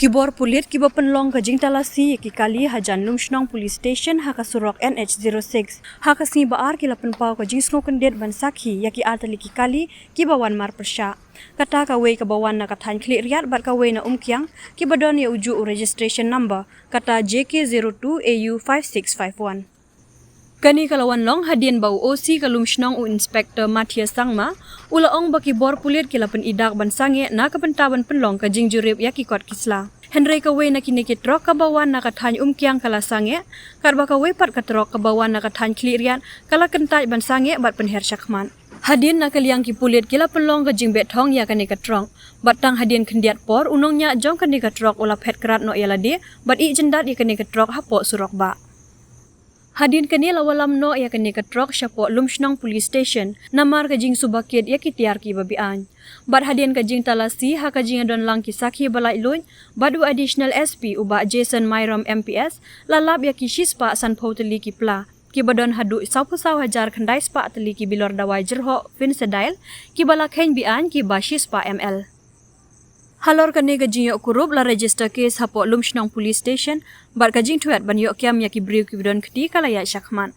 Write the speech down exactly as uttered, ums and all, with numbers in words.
Ki bor pulit kiba pynlong ka jingtalasi ïa ki kali hajan Lumshnong Police Station ha ka surok N H zero six, ha ka sngi ba ar ki la pynpaw ka jingsngewkyndit ban sakhi ïa ki artylli ki kali kiba wan marpyrshah. Kata kawei kaba wan na ka thaiñ Khliehriat bad kawei na Umkiang, kiba don ïa ujuh u registration number, kata J K zero two A U five six five one. Kane ka la wan long hadien ba u O C ka Lumshnong, u Inspector Mathias Sangma, u la ong ba ki bor pulit ki la pynidak ban sangeh na ka bynta ban pynlong ka jingjurip ïa ki kot ki sla. Hynrei kawei na kine ki trok kaba wan na ka thaiñ Umkiang ka la sangeh, katba kawei pat ka trok kaba wan na ka thaiñ Khliehriat ka la kyntait ban sangeh bad pynher shakhmat. Hadien na ka liang ki pulit ki la pynlong ka jingbeh thong ïa kane ka trok, bad tang hadien khyndiat por u nongñiah jong kane ka trok u la phet krad noh ïa lade bad ïeh jyndat ïa kane ka trok hapoh surok bah. Hadien kane la wallam noh ïa kane ka trok shapoh Lumshnong Police Station namar ka jingsuba kit ïa ki tiar kiba be-aiñ. Bad hadien ka jingtalasi ha ka jingïadon lang ki sakhi ba laitluid bad u Additional S P u Bah Jason Myrom M P S, la lap ïa ki shispah sanphew tylli ki pla, kiba don haduh sawphew saw hajar khyndai spah tylli ki bilor dawai jyrhoh Phensedyl, kiba la kheiñ be-aiñ kiba shispah M L. Halor kane ka jingïoh kurup la register case hapoh Lumshnong Police Station, bad ka jingthuid ban ïoh kiam ïa ki briew kiba don kti ka la ïaid shakhmat.